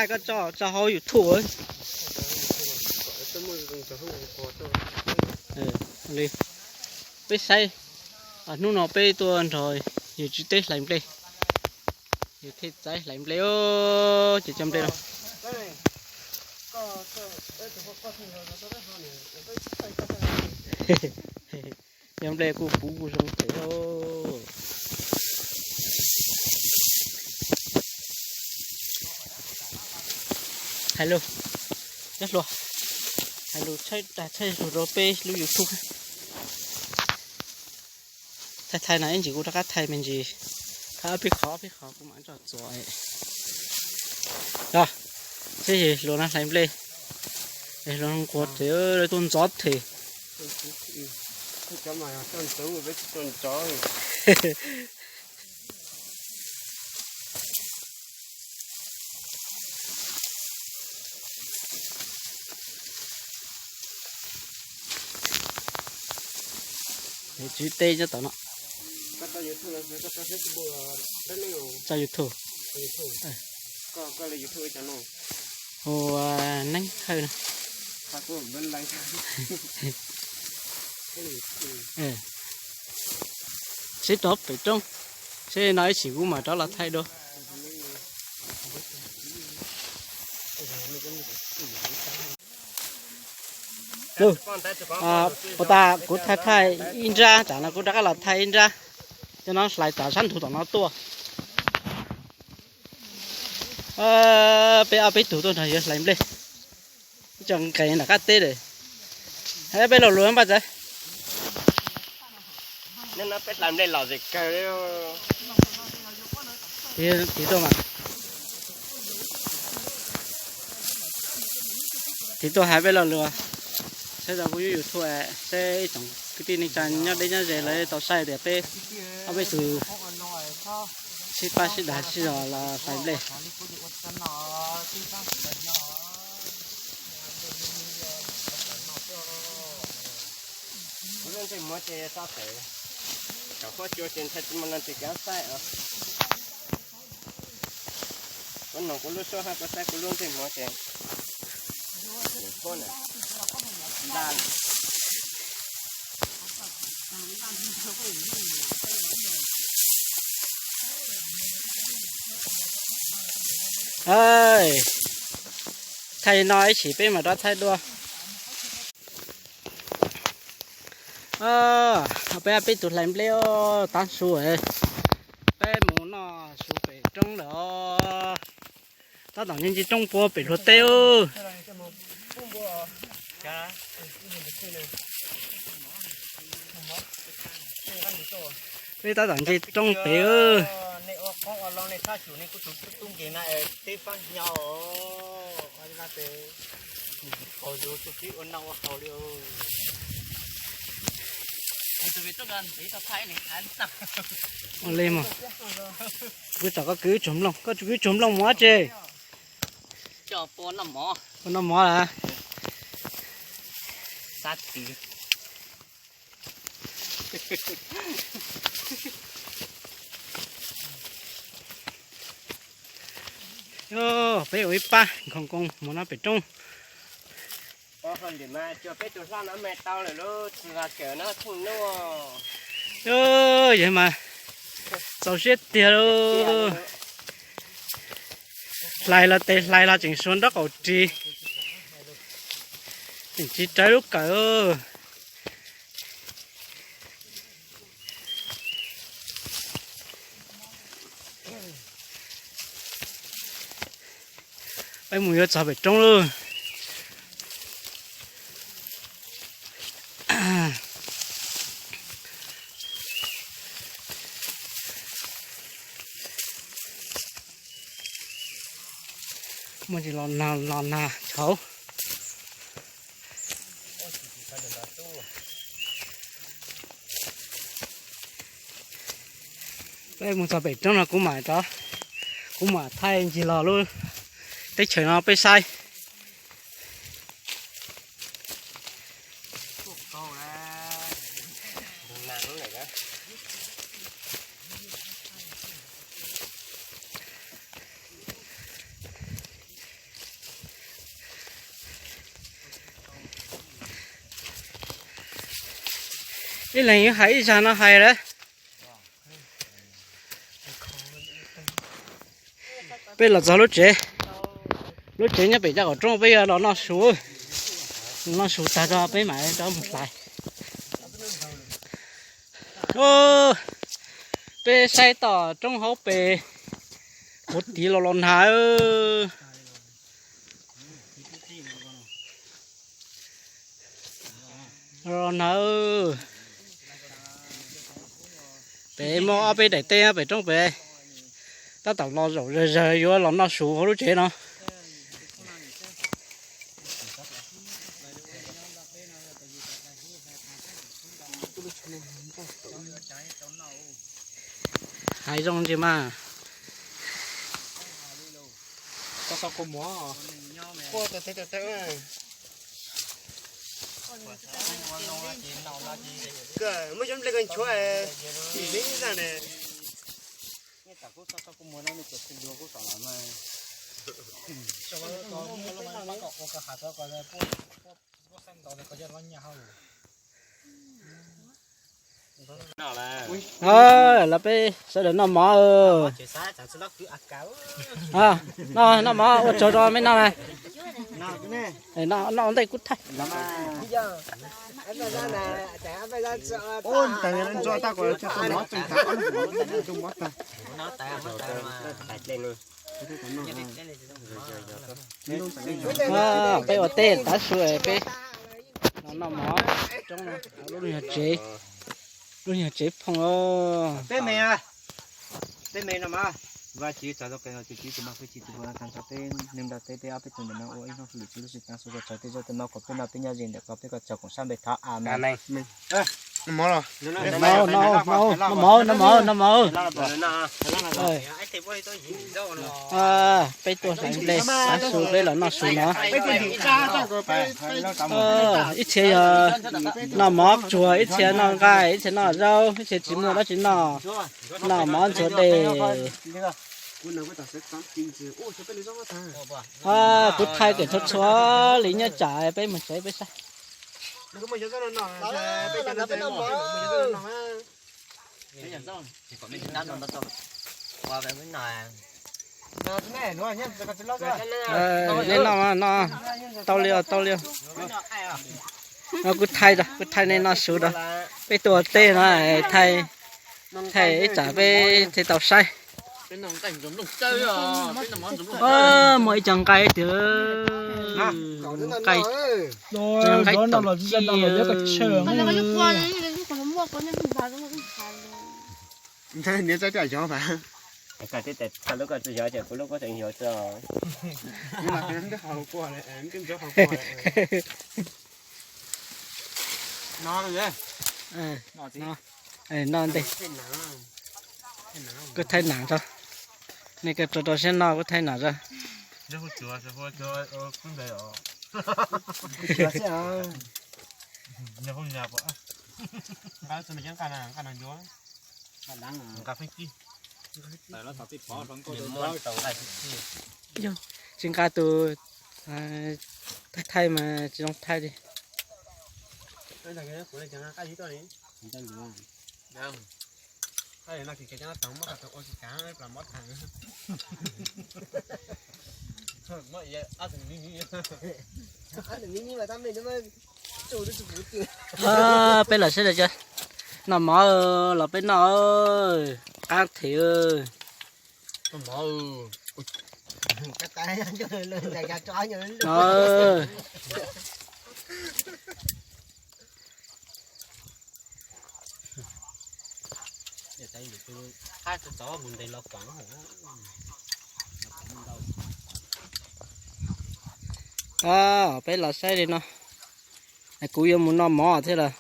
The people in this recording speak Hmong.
Thaij koj tso, tso hauv YouTube. Li, peb saib, hnub no peb tuaj nrog yawg Tswv Teb hlais nplej. Yawg Thej Txaiv hlais nplej os, ces cov nplej no. Cov nplej kuj puv kuj zoo phem os. Hais lus, cov hluas, hais lus tshaib dag tshaib zug rau peb lub YouTube. Thaij thaij no ib ntsis kuv rov qab thaij me ntsis, thaij ob peb qhov ob peb qhov kuv mam tso txuas. Los, seb yawg hluas no hlais nplej, yawg hluas no nquag tes tuaj ntxov tes. Tswv Teb nyob tom no. Tso YouTube. Hu ua Neeb Thawj no. Seb rov pem roob, seb no ib chim kuv mam rov los thaij dua. Puas tas kuv thaij thaij ib nrab, tsam no kuv rov qab los thaij ib nrab. Cov no hlais tom sab ntug tom no tuaj. Peb ob peb tug tuaj nrog yawg hlais nplej. Ib co nqes nram qab teb lawm. Peb lo lus Npaj Txaiv. Tiv tuaj mas. Tiv tuaj hais peb lo lus. Saib tau kuv lub YouTube, seb ib tsoom kwv tij neej tsa nyob deb nyob ze lawv tau saib tias peb ob peb tug sib pab sib dag sib zog los hlais nplej. Kuv lub ntsej muag ces txo pem, cov huab cua ces ntshai tsis muaj leej twg kav saib os. Kuv noog kuv lub suab hab puas saib kuv lub ntsej muag ces, huab na, nta. Thaij no ib chim peb mam rov thaij dua. Peb peb tug hlais nplej os, tav su, peb mus noj su pem roob lawm os. Tab tom nce nce roob pua pem hluav teb. Peb tab tom nce roob pem. Ua li mas, kuv tsom koj kwv tsuag nplooj, koj kwv tsuag nplooj mus dab tsi? Ua noj mov lawm. Peb ua ib pab nkhoos koo mus noj pem roob. Yog mas, txaus siab tiag lauj. Hlais los tes hlais los tseem suav nraub qaum ris, tseem tsis rawv lub kawm. Peb mus yuav txog pem roob lauj. Muaj ntsis los nag los nag tshauv. Peb mus txog pem roob no kuv mam rov, kuv mam thaij ncig los lub teb chaws no peb saib. Ib leeg yuav hais ib zag no hais lawm. Peb los txog lub tsev, lub tsev nyob pem caj qaum roob, peb yuav los noj su. Noj su tag rau peb mam rov mus hlais. Peb saib tom roob hauv pes, quav tiv los los nag. Los nag. Pem muaj ob peb daim teb pem roob pem, tab tom los zaum zawg zawg yuav los noj su hauv lub tsev no. Hais zoo ntsis mas. Muab cov nplej ko nchuav, ib zag ne. Los peb sawv daws noj mov. Noj mov ua tsaug rau me noj na. Noj ua ntej kuv thaij. Peb ua teb tav su peb los noj mov roob no, lub nyuag tsev, lub nyuag tsev phooj os. Tej me no mas, Vajtswv txais tau qe no, tus txiv tus mab, tus txiv tus pog, tag nrho peb neeg nrog teb peb ob peb tug ntawm no ua ib hnub hauj lwm txhua lub xwm txheej, txhua txhua txhua teb zog tej no kom peb noj peb nyob ze ntawm ko peb kom txaus koom sab npe thov amees. Noj mov, noj mov, noj mov. Peb tuaj hlais nplej tav su peb los noj su no. Ib txhia yog noj mov tsuag, ib txhia noj nqaij, ib txhia noj zaub, ib txhia tsis muaj dab tsi noj, noj mov ntxuav dej. Kuv thaij kom txhua txhua li nyob tsam peb mus tsev peb saib. Nej noj, noj, tau li, tau li. Kuv thaij, kuv thaij nej noj su rau. Peb tuaj teb no, thaij, thaij ib tsam peb thiaj tau saib. Muaj ib co nqaij tiag, nqaij, nqaij tom ci. Niam txawj coj xyov mas. Koj tib tes txog lub koj tsis xyov ces kuv lub kuj tseem xyov tso. No ntej, kuv thaij nam tso. Nej koj rau rau siab noj kuv thaij nam tso. Tsis nqa tus thaij thaij mas tsis zoo thaij li. Peb los saib daim, noj mov los peb noj, qab them. Peb los saib li no, kuv yuav mus noj mov thiab lawm.